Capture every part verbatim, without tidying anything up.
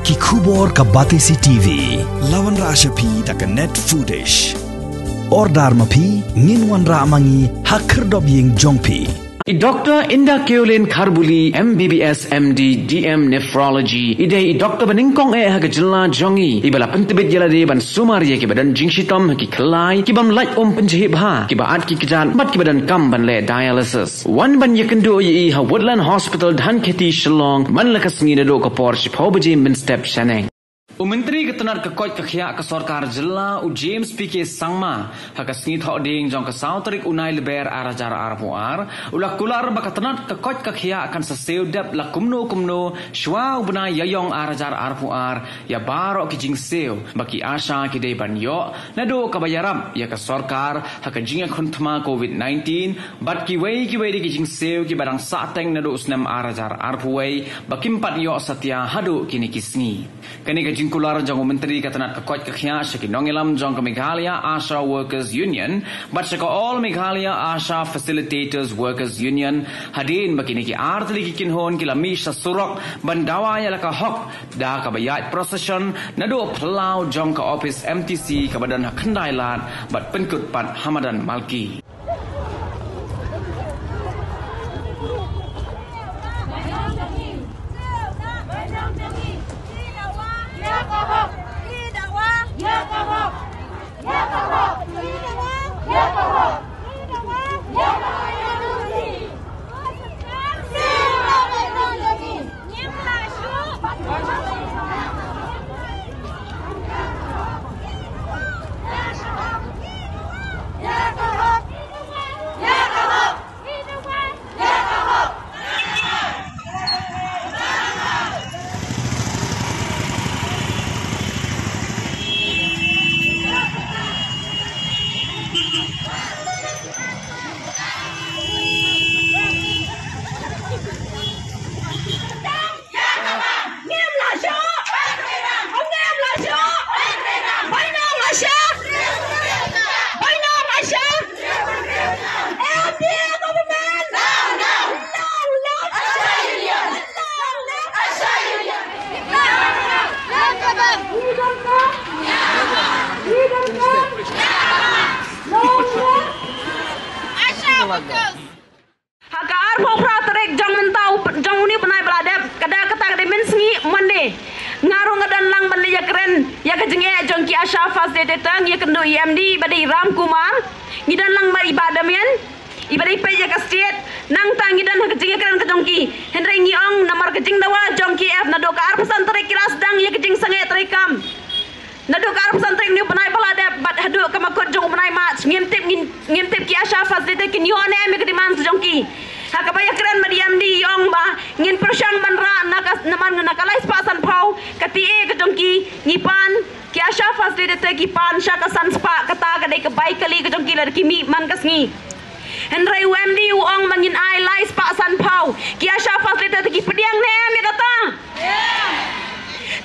Ki khubor ka Batesi T V. La wanrah sha phi da ka Net Foodish. Order ma phi, ngin wanrah ma ngi ha khyrdop ïing jong phi. I Doctor Inda Keolin Kharbuli, M B B S, M D, D M Nephrology, i dei i doctor ba nyngkong eh ha ka jylla jong ngi, iba la pyntbit ïa lade ban sumar ïa kiba don jingshitom ha ki khlai, ki bym lait um pynjhieh bha, kiba at ki kjat bad kiba donkam ban leh dialysis. Wan ban ïakynduh ïa i ha Woodland Hospital, Dhankheti, Shillong, man la ka sngi naduh ka por shiphew baje mynstep shaneng. U Myntri ka tnat ka koit ka khiah ka sorkar jylla, u James P K Sangma, ha ka sngi Thohdieng jong ka saw tarik u Naiïalam ar hajar arphew ar, u la kular ba ka tnat ka koit ka khiah kan sa siew dep la kumno kumno shwa u bnai Ïaïong ar hajar arphew ar ïa baroh ki jingsiew ba ki ASHA ki dei ban ïoh, naduh kaba ïarap ïa ka sorkar ha ka jingïakhun thma COVID nineteen, bad kiwei kiwei de ki jingsiew kiba dang sahteng naduh u snem ar hajar arphew wei ba kim pat ïoh satia haduh kine ki sngi. Kane ka jingkular jong u Myntri ka tnat ka koit ka khiah sha ki nongïalam jong ka Meghalaya ASHA Workers Union bad sha ka All Meghalaya ASHA Facilitators Workers Union, hadien ba kine ki ar tylli ki kynhun ki la mih sha surok ban dawa ïa la ka hok da kaba ïaid procession naduh phyllaw jong ka ophis M T C kaba don ha Khyndailad bad pynkut pat ha Madan Malki. Ha ka arphew phra tarik jong mynta u p-, jong une u bnai ba la dep, ka da kata ka dei mynsngi Monday. Nga ruh nga don lang ban leit ïakren ïa ka jingeh jong ki ASHA facilitator, ngi ïakynduh ïa i M D ba dei Ram Kumar. Ngi don lang bad i Bah Damian, iba dei peit ïa ka state. Nangta ngi don ha ka jingïakren ka jong ki. Hynrei ngi ong namar ka jingdawa jong ki F naduh ka arphew san tarik ki la sdang ïa ka jingsangeh treikam. Naduh ka arphew san tarik une u bnai ba la dep bad haduh ka makut jong u bnai March, ngim tip, ngim, ngim tip ki ASHA facilitator kin ïoh ne em ïa ka demand jong ki. Ha kaba ïakren ma i M D i ong ba ngin pyrshang ban rah na ka, na man, na ka lai spah sanphew ka T A ka jong ki, ngi pan, ki ASHA facilitator ki pan sha ka san spah, kata ka dei ka bai kali ka jong ki lada ki mih man ka sngi. Hynrei u M D u ong ba ngin ai lai spah sanphew. Ki ASHA facilitator ki pdiang ne em ïa kata?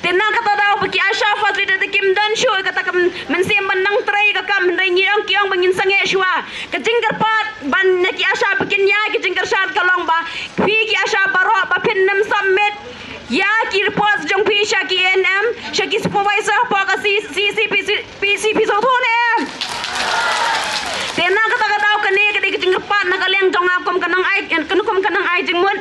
Te na kata daw ba ki ASHA facilitator kim don shuh ïa kata ka mynsiem ban nang trei ka kam, hynrei ngi ong, ki ong ba ngin sangeh shuwa. Ka jingkyrpad ban na ki ASHA ba kin ïai, ka jingkyrshan ka long ba phi ki ASHA baroh ba phin nym submit ïa ki report jong phi sha ki A N M, sha ki supervisor hapoh ka C C P C, P C P sawthuh ne em? Te na kata ka daw kane ka dei ka jingkyrpad na ka liang jong nga kum ka nongai, kum ka nongai jingmut,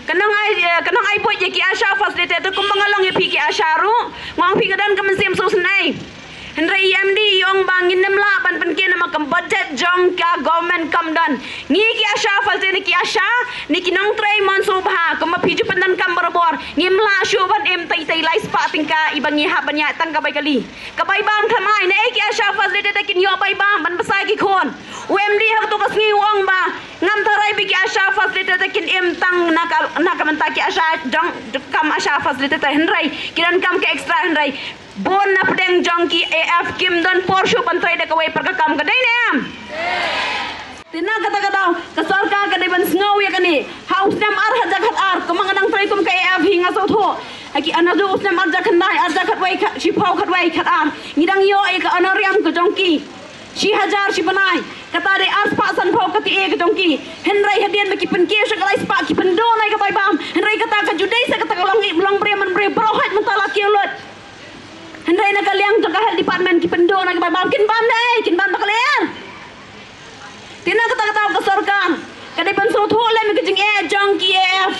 ka nongai, eh, ka nongai buit ïa ki ASHA facilitator, kumba nga long ïa phi ki ASHA ruh, nga ong phi nga don ka mynsiem sngewsynei. Hynrei i M D i ong ba ngin nym lah ban pynkhih namar ka budget jong ka government kam don. Ngi ki ASHA facilitator, ki ASHA ne ki nongtrei mon sngewbha, kumba phi ju pyndonkam barabor. Ngim lah shuh ban im tei tei lai spah tyngka iba ngi hap ban ïaid tang ka bai kali. Ka bai bam thymmai, naei ki ASHA facilitator kin ïoh bai bam ban bsa ïa ki khun. U M D ha kato ka sngi u ong ba ngam tharai ba ki ASHA facilitator kin im tang na ka, na ka bynta ki ASHA jong, kam ASHA facilitator, hynrei ki donkam ka extra, hynrei bun na pdeng jong ki A F kim don por shuh ban trei da kawei pat ka kam, ka dei ne em? Te na kata ka daw ka sorkar ka dei ban sngew ïa kane. Ha u snem ar hajar khatar, kumba nga dang trei kum ka A F hi nga sngewthuh, ha ki, naduh u snem ar hajar khyndai, ar hajar khatwei, khat, shiphew, khatwei, khatar, ngi dang ïoh ïa ka honorarium ka jong ki shi hajar shi bnai. Kata dei ar spah sanphew ka T A ka jong ki. Hynrei hadien ba ki pynkiew sha ka lai spah, ki pynduh noh ïa ka bai bam. Hynrei kata ka ju dei sa kata ka long ïa, long briew man briew, baroh hait mynta la kiew lut. Na ki bai bam, kin bam dei, kin bam da ka lyer. Te na kata kata ka sorkar ka dei ban sngewthuh lem ïa ka jingeh jong ki A F.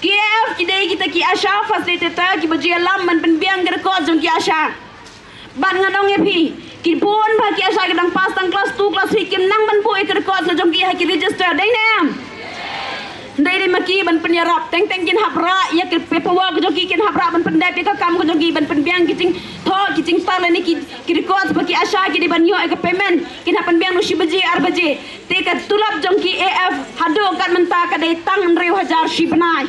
Ki A F ki dei kita ki ASHA facilitator kiba ju ïalam ban pynbiang ki record jong ki ASHA. Bad ngan ong ïa phi, ki bun bha ki ASHA ki dang pass tang class two, class three, kim nang ban buh ïa ki records na jong ki ha ki register, dei ne em? Hynrei dei ma ki ban pynïarap, teng teng kin hap rah ïa ki paperwork ka jong ki, kin hap rah ban pyndep ïa ka kam ka jong ki, ban pynbiang ki jingthoh, ki jingtar lane ki, ki records ba ki ASHA ki dei ban ïoh ïa ka payment, kin hap pynbiang noh shi baje, ar baje. Te ka tulop jong ki A F haduh kat mynta ka dei tang hynriew hajar shi bnai.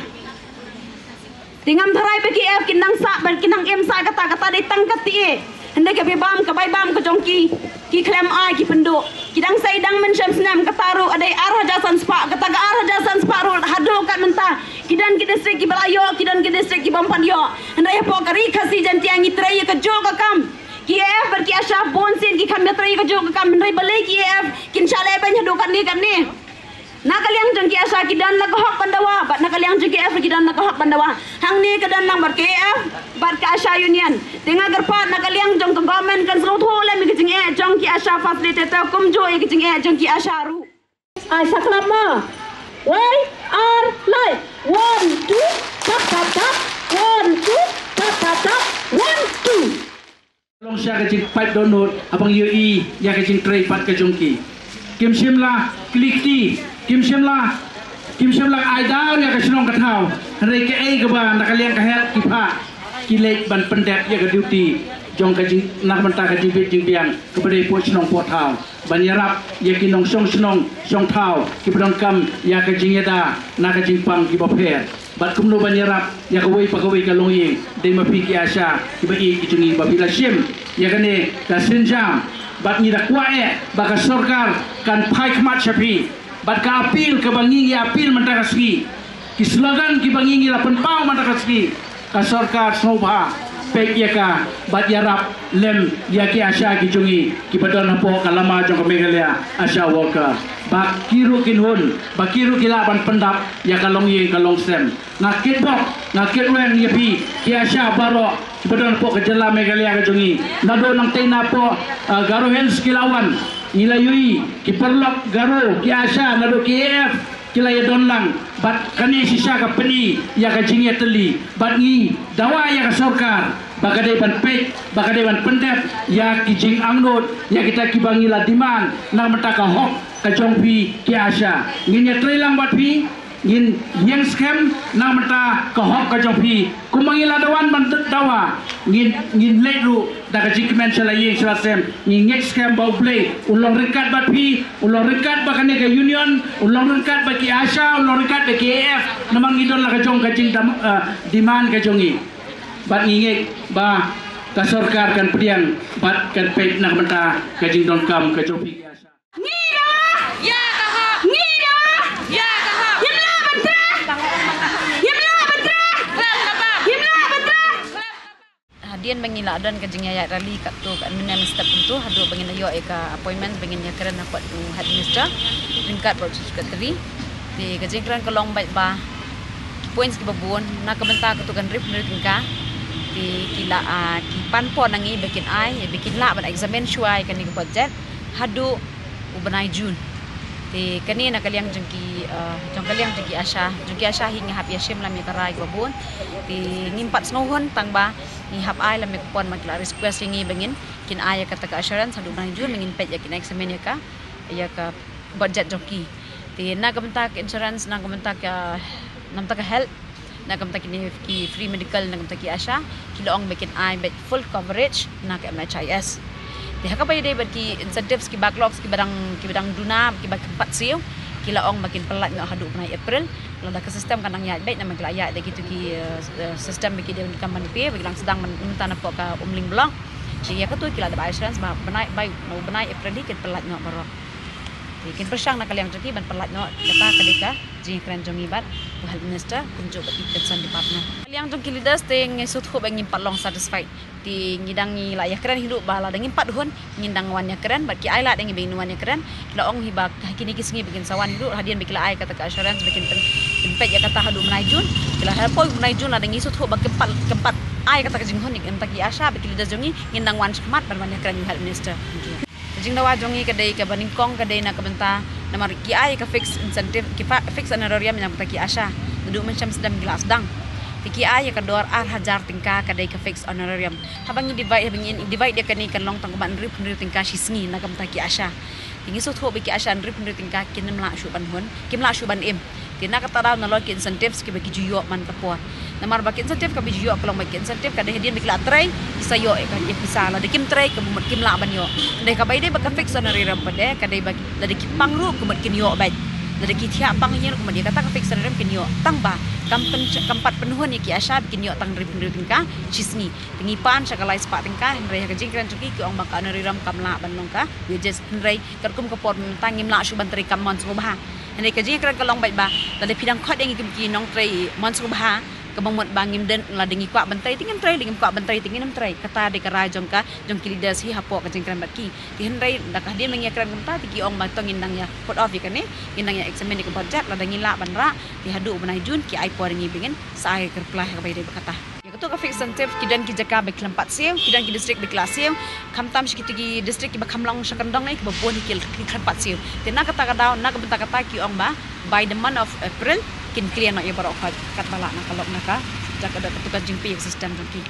Te ngam tharai ba ki A F ki nang sah, ba ki nang im sah kata, kata dei tang ka T A. Hynrei ka bai bam, ka bai bam ka jong ki, ki khlem ai, ki pynduh. Ki dang sei dang mynshem snem, kata ruh ka dei ar hajar san spah, kata ka ar hajar san spah ruh haduh kat mynta ki don ki district kiba la ïoh, ki don ki district ki bym pat ïoh. Hynrei hapoh ka Ri Khasi Jaiñtia ngi trei ïa kajuh ka kam. Ki A F bad ki ASHA bun sien ki kham ïatrei ïa kajuh ka kam, hynrei balei ki A F kin shah leh beiñ haduh katne katne. Na ka liang jong ki ASHA ki don la ka hok ban dawa, bad na ka liang jong ki A F ki don la ka hok ban dawa. Hangne ka don lang bad ka A F bad ka ASHA Union. Te nga kyrpad na ka liang jong ka government kan sngewthuh lem ïa ka jingeh jong ki ASHA facilitator kumjuh ïa ka jingeh jong ki ASHA ruh. Ai sa khlap ma. Wei, ar, lai. One, two, tap, tap, tap. One, two, tap, tap, tap. One, two. Long sha ka jingpait dohnud, haba ngi ïohi ïa ka jingtrei pat ka jong ki. Kim shym la kli kti, kim shym la, kim shym la ai daw ïa ka shnong ka thaw. Hynrei kaei kaba na ka liang ka health ki phah, ki leit ban pyndep ïa ka duty jong ka jing, na ka bynta ka jingbit jingbiang kaba dei hapoh shnong hapoh thaw, ban ïarap ïa ki nongshong shnong shong thaw kiba donkam ïa ka jingïada na ka jingpang kiba pher. Bad kumno ban ïarap ïa kawei pa kawei ka longïing, dei ma phi ki ASHA kiba ïeit ki jong ngi, ba phi la shim ïa kane ka sienjam. Bad ngi da kwah eh ba ka sorkar kan phai khmat sha phi. Bad ka appeal kaba ngi ngi appeal mynta ka sngi, ki slogan kiba ngi ngi la pynpaw mynta ka sngi, ka sorkar sngewbha peit ïa ka bad ïarap lem ïa ki ASHA ki jong ngi kiba don hapoh ka lama jong ka Meghalaya ASHA worker. Ba ki ruh kin hun, ba ki ruh ki lah ban pyndap ïa ka longïing ka longsem. Nga kitbok, nga kitweng ïa phi ki ASHA baroh kiba don hapoh ka jylla Meghalaya ka jong ngi. Naduh nangtei na hapoh, ah, Garo Hills ki la wan, ngi la ïohi ki paralok Garo, ki ASHA naduh ki A F ki la ïadon lang. Bad kane shisha ka pyni ïa ka jingïatylli. Bad ngi dawa ïa ka sorkar ba ka dei ban peit, ba ka dei ban pyndep ïa ki jingangnud ïa kita kiba ngi la demand na ka bynta ka hok ka jong phi ki ASHA. Ngin ïatrei lang bad phi, ngin ïeng skhem na ka bynta ka hok ka jong phi. Kumba ngi la dawan ban dawa, ngin, ngin leit ruh da ka jingkmen sha la ïing sha la sem. Ngi ngeit skhem ba U Blei un long ryngkat bad phi, un long ryngkat bad kane ka union, un long ryngkat bad ki ASHA, un long ryngkat bad ki A F. Namar ngi don la ka jong ka jingdam, eh, demand ka jong ngi. Bad ngi ngeit ba ka sorkar kan pdiang bad kan peit na ka bynta ka jingdonkam ka jong phi ki ASHA. Ngi dawa. Ïa ka hok. Ngi dawa. Ïa ka hok. Ngim lah ban treh. Ngim lah ban treh. Ngim lah ban treh. Hadien ba ngi la don ka jingïaid rally katto katne mynne mynstep kumto haduh ba ngin ïoh ïa ka appointment ba ngin ïakren ha kot u head minister ryngkat bad u chief secretary. Te ka jingkren ka long beit ba ki points kiba bun na ka bynta katto kan rip nrit ka. Te ki la, ah, ki pan pon na ngi ba kin ai, ba kin lah ban examine shuwa ïa kane ka budget haduh u bnai June. Te kane na ka liang jong ki, eh, jong ka liang jong ki ASHA, jong ki ASHA hi ngi hap ïa shim lam ïa ka rai kaba bun. Te ngim pat sngewhun tang ba ngi hap ai lam ïa ka pon, ma ki la request ïa ngi ba ngin kin ai ïa kata ka assurance haduh u bnai June ba ngin peit ïa kin examine ïa ka, ïa ka budget jong ki. Te na ka bynta ka insurance, na ka bynta ka, na ka bynta ka health, na ka bynta kine ki free medical, na ka bynta ki ASHA, ki la ong ba kin ai beit full coverage na ka M H I S. Te ha kaba ïadei bad ki incentives, ki backlogs kiba dang, kiba dang duna, kiba kynpat siew, ki la ong ba kin pyllait noh haduh u bnai April. Lada ka system kan dang ïaid beit, namar ki la ïaid da kito ki, eh, eh, system ba ki dei ban kam ban pie, ba ki dang sdang ban mynta napoh ka Umling block. Te ïa kato ki la dep assurance ba bnai, bai, na u bnai April hi kin pyllait noh baroh. Te kin pyrshang na ka liang jong ki ban pyllait noh, kata ka dei ka jingkren jong ngi bad Health Minister kumjuh bad ki concerned department. Liang jong ki leaders te ngi sngewthuh ba ngim pat long satisfied. Te ngi dang ngi la ïakren hi ruh ba lada ngim pat hun ngin dang wan ïakren bad ki ai lad ïa ngi ba ngin wan ïakren. La ong hi ba ha kine ki sngi ba kin sa wan hi ruh hadien ba ki la ai kata ka assurance ba kin pyn-, kin peit ïa kata haduh bnai Jun. Ki la ha poi bnai Jun lada ngi sngewthuh ba kim pat, kim pat ai kata ka jinghun ïa ki ASHA bad ki leaders jong ngi ngin dang wan shakhmat ban wan ïakren ïa u Health Minister. Ka jingdawa jong ngi ka dei kaba nyngkong ka dei na ka bynta namar ki ai ka fixed incentive, ki fa-, fixed honorarium na ka bynta ki ASHA. Naduh mynshem sdang ki la sdang. Te ki ai ïa ka dor ar hajar tyngka ka dei ka fixed honorarium. Haba ngi divide, haba ngi divide ïa kane kan long tang kumba hynriew hynriew tyngka shi sngi na ka bynta ki ASHA. Te ngi sngewthuh ba ki ASHA hynriew hynriew tyngka kim lah shuh ban hun, kim lah shuh ban im. Te na kata daw nalor ki incentives kiba ki ju ïoh man ka por. Namar ba ki incentive kaba ju ïoh ka long ba ki incentive ka dei hadien ba ki la trei ki sa ïoh ïa ka, ïa ka pisa, lada kim trei ka mut kim lah ban ïoh. Dei kaba ïadei bad ka fixed honorarium pat de ka dei ba lada ki pang ruh ka mut kin ïoh bad lada ki thiah pang ïa ka mut ïa kata ka fixed honorarium kin ïoh. Tang ba kam pyn-, kam pat pynhun ïa ki ASHA ba kin ïoh tang hynriew hynriew tyngka shi sngi. Te ngi pan sha ka lai spah tyngka hynrei ha ka jingkren jong ki ki ong ba ka honorarium kam lah ban long ka wages hynrei katkum ka por mynta ngim lah shuh ban trei kam mon sngewbha. Hynrei ka jingkren ka long bad ba lada phi dang khot ïa ngi kum ki nongtrei mon sngewbha kaba mut ba ngim dei, lada ngi kwah ban trei te ngin trei, lada ngim kwah ban trei te ngin ym trei. Kata dei ka rai jong ka, jong ki leaders hi hapoh ka jingkren bad ki. Te hynrei da ka hadien ba ngi ïakren kumta te ki ong ba to ngin dang ïa put off ïa kane, ngin dang ïa examine ïa ka budget, lada ngi lah ban rah te haduh u bnai Jun ki ai por ïa ngi ba ngin sa ai ka reply ha kaba ïadei bad kata. Ïa kato ka fixed incentive ki don ki jaka ba ki khlem pat siew, ki don ki district ba ki la siew. Khamtam sha kito ki district kiba kham long sha kyndong ne kiba bun hi ki, ki khlem pat siew. Te na kata ka daw, na ka bynta kata ki ong ba by the month of April kin clear noh ïa baroh khoit katba lah na ka lok na ka jaka da kato ka jingpei ïa ka system jong ki.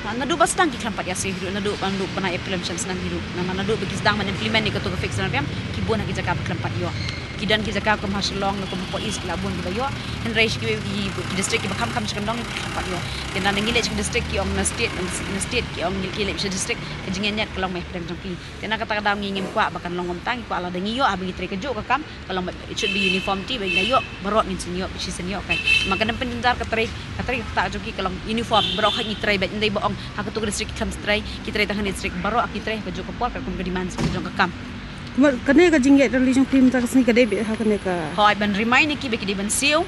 Na, naduh ba sdang ki khlem pat ïa siew hi ruh, naduh ba, naduh ba na April ym shym sdang hi ruh. Namar naduh ba ki sdang ban implement ïa kato ka fixed honorarium ki bun ha ki jaka ba khlem pat ïoh. Ki don ki jaka kum ha Shillong ne kum hapoh East ki la bun kiba ïoh. Hynrei sha kiwei ki, ki district kiba kham kham sha kyndong ki khlem pat ïoh. Te na ngi leit sha ki district ki ong na state, na state ki ong ngi leit sha district, ka jingïaid ka long mei pdeng jong ki. Te na kata ka daw ngi ngim kwah ba kan long kumta, ngi kwah lada ngi ïoh haba ngi trei kajuh ka kam ka long ba it should be uniformity ba ngi ïoh baroh ngin shu ïoh, shu shu ïoh kai. Ma ka nang pynjynjar ka trei, ka trei kata jong ki ka long uniform baroh ha ngi trei ba ym dei ba ong ha kato ka district ki khlem trei, ki trei tang ha district, baroh ki trei ha kajuh ka por katkum ka demand jong ka kam. Kumba kane ka jingïaid rally jong phi mynta ka sngi ka dei beit ha kane ka. Hooid, ban remind ïa ki ba ki dei ban siew,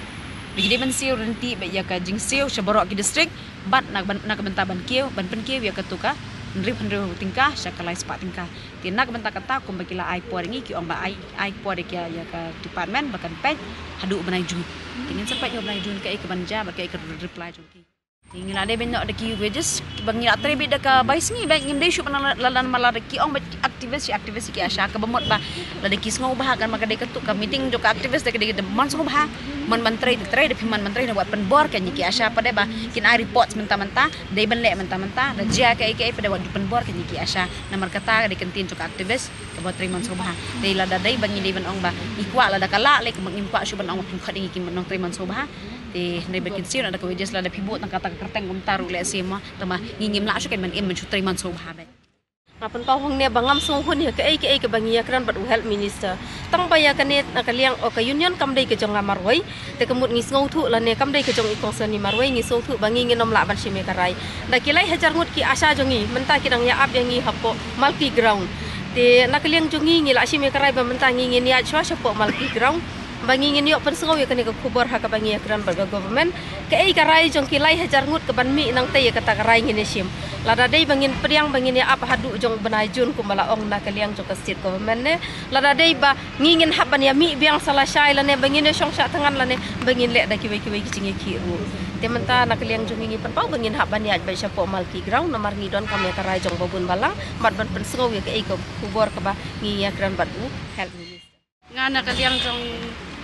ba ki dei ban siew ryntih beit ïa ka jingsiew sha baroh ki district bad na, na ka bynta ban kiew, ban pynkiew ïa kato ka hynriew hynriew tyngka sha ka lai spah tyngka. Te na ka bynta kata kumba ki la ai por ïa ngi ki ong ba ai, ai por ïa ka, ïa ka department ba kan peit haduh u bnai Jun. Te ngin sa peit ha u bnai Jun kaei kaban jia bad kaei ka reply jong ki. Te ngi la dei ban ïoh da ki wages ba ngi la trei beit da ka bai sngi beit, ngim dei shuh ban la, la, la, la, la da ki ong beit activist, activist ki ASHA kaba mut ba lada ki sngewbha kan ma ka dei kato ka meeting jong ka activist da ka dei ka mon sngewbha. Mon ban trei te trei, da phi mon ban trei na wat pynbor kan ïa ki ASHA pat de ba kin ai reports mynta mynta, dei ban leh mynta mynta, da jia kaei kaei pat de wat pynbor kan ïa ki ASHA. Namar kata ka dei ka ktien jong ka activist kaba trei mon sngewbha. Te lada dei ba ngi dei ban ong ba ngi kwah, lada ka lah leh ka mut ngim kwah shuh ban ong ba phin khot ïa ngi ki nongtrei mon sngewbha. Te hynrei ba kin siew na da ka wages, lada phi buh tang kata ka kyrteng kumta ruh leh siew mo. Tangba ngi ngim lah shuh kan ban im ban shu trei mon sngewbha beit. Nga pynpaw hangne ba ngam sngewhun ïa kaei kaei kaba ngi ïakren bad u health minister. Tang ba ïa kane na ka liang o ka union kam dei ka jong nga marwei. Te ka mut ngi sngewthuh lane kam dei ka jong i kong Sani marwei, ngi sngewthuh ba ngi ngin ym lah ban shim ïa ka rai. Da ki lai hajar ngut ki ASHA jong ngi mynta ki dang ïa ap ïa ngi hapoh Malki ground. Te na ka liang jong ngi ngi la shim ïa ka rai ba mynta ngi ngin ïaid shuwa shapoh Malki ground. Ba ngi ngin ïoh pynsngew ïa kane ka khubor ha kaba ngi ïakren bad ka government. Kaei ka rai jong ki lai hajar ngut kaban mih nangta ïa kata ka rai ngin ïa shim. Lada dei ba ngin pdiang ba ngin ïa ap haduh jong u bnai Jun kumba la ong na ka liang jong ka state government ne. Lada dei ba ngi ngin hap ban ïa mih biang sa lashai lane ba ngin ïa shong shah thngan lane ba ngin leh da kiwei kiwei ki jingïakhih ruh. Te mynta na ka liang jong ngi ngi pynpaw ba ngin hap ban ïaid beit shapoh Malki ground namar ngi donkam ïa ka rai jong babun balang bad ban pynsngew ïa kaei ka khubor kaba ngi ïakren bad u health minister. Nga na ka liang jong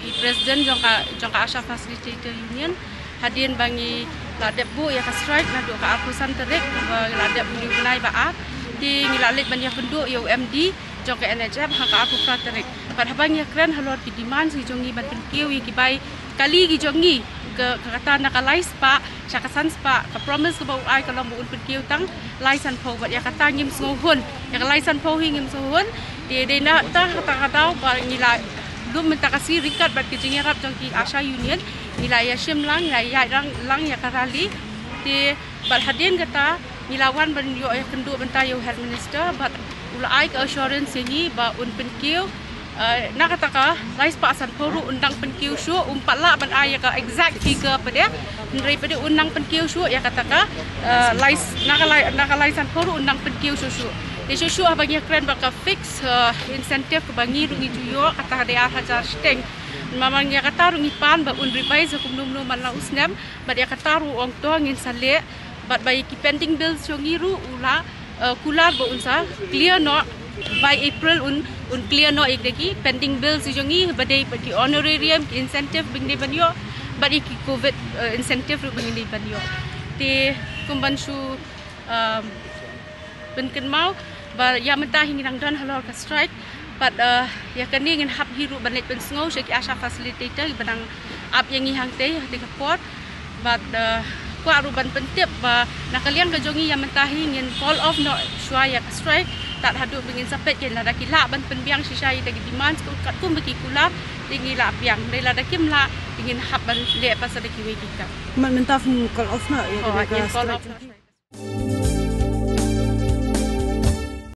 i president jong ka, jong ka ASHA Facilitator Union, hadien ba ngi la dep buh ïa ka strike naduh ka arphew san tarik, ba ngi la dep buh u bnai ba ar, te ngi la leit ban ïakynduh ïa u MD jong ka NHF ha ka arphew phra tarik. Bad haba ngi ïakren halor ki demands ki jong ngi ban pynkiew ïa ki bai kali ki jong ngi, ka, ka kata na ka lai spah sha ka san spah, ka promise kaba u ai ka long ba un pynkiew tang lai sanphew, bad ïa kata ngim sngewhun, ïa ka lai sanphew hi ngim sngewhun. Te dei na kata, kata ka daw ba ngi la lum mynta ka sngi ryngkat bad ka jingïarap jong ki ASHA Union, ngi la ïashim lang, ngi la ïaid lang, lang ïa ka rally. Te bad hadien kata ngi la wan ban ïoh ïakynduh bynta ïa u Health Minister bad u la ai ka assurance ïa ngi ba un pynkiew Uh, na kata ka lai spah sanphew ruh un dang pynkiew shuh, um pat lah ban ai ïa ka exact figure pat de. Hynrei pat de un dang pynkiew shuh ïa kata ka uh, lai, na ka lai, na ka lai sanphew ruh un dang pynkiew shuh shuh. Te shuh shuh haba ngi kren bad ka fix uh, incentive kaba ngi ruh ngi ju ïoh, kata ka dei ar hajar shiteng. Namar ïa kata ruh ngi pan ba un revise ha kumno kumno man la u snem, bad ïa kata ruh ong to ngin sa leh, bad ba ïa ki pending bills jong ngi ruh u la uh, kular ba un sa clear noh by April, un un clear noh ïa ki pending bills jong ngi, ba dei ba ki honorarium, ki incentive ba ngi dei ban ïoh, bad ïa ki covid uh, incentive ruh ba ngi dei ban ïoh. Te kum ban shu um, pynkynmaw ba ïa mynta hi ngi dang don halor ka strike, bad uh, ïa kane ngin hap hi ruh ban leit pynsngew sha ki ASHA facilitator ba dang ap ïa ngi hangtei ha kata ka por. Bad uh, kwah ruh ban pyntip ba na ka liang ka jong ngi ïa mynta hi ngin call off noh shuwa ïa ka strike tad haduh ba ngin sa peit kein lada ki lah ban pynbiang shisha ïa kita ki demands katkum ba ki kular, te ngi lah biang. Hynrei lada kim lah, te ngin hap ban leh pat sa da kiwei ki kam. Mat mynta phin call off noh ïa ka strike.